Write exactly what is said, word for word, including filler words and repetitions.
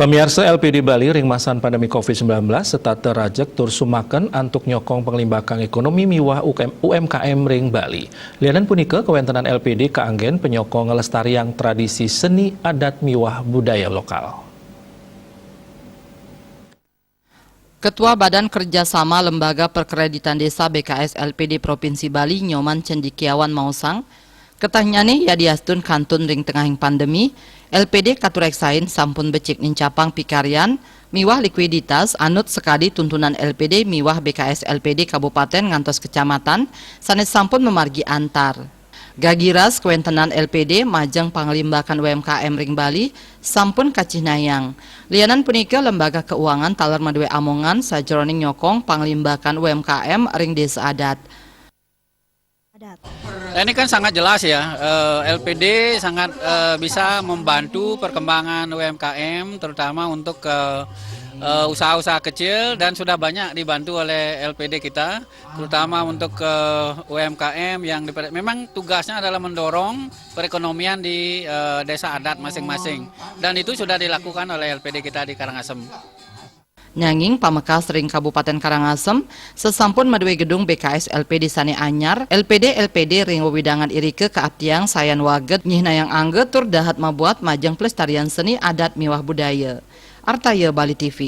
Pamiarsa, L P D Bali ring masan pandemi covid sembilan belas setata rajeg tur sumaken antuk nyokong panglimbakan ekonomi miwah U K M, U M K M ring Bali. Lianan punika, kawentenan L P D kaanggen panyokong nglestariang tradisi seni adat miwah budaya lokal. Ketua Badan Kerjasama Lembaga Perkreditan Desa B K S L P D Provinsi Bali Nyoman Cendikiawan maosang, ketahnyane yadiastun kantun ring tengahing pandemi, L P D katureksain sampun becik nincapang pikaryan miwah likuiditas anut sakadi tuntunan L P D miwah B K S L P D kabupaten ngantos kecamatan sane sampun mamargi antar. Gagiras kawentenan L P D majeng panglimbakan U M K M ring Bali sampun kacihnayang. Lianan punika, lembaga keuangan taler madue amongan sajeroning nyokong panglimbakan U M K M ring desa adat. Nah, ini kan sangat jelas ya, eh, L P D sangat eh, bisa membantu perkembangan U M K M, terutama untuk ke eh, usaha-usaha kecil, dan sudah banyak dibantu oleh L P D kita, terutama untuk ke U M K M yang diper- memang tugasnya adalah mendorong perekonomian di eh, desa adat masing-masing, dan itu sudah dilakukan oleh L P D kita di Karangasem. Nanging pamekas ring Kabupaten Karangasem, sasampun madue gedung B K S L P D sane anyar, L P D L P D ring wewidangan irika kaaptiang sayan waged nyihnayang angga tur dahat mabuat majeng pelestarian seni adat miwah budaya. Artaya, Bali T V.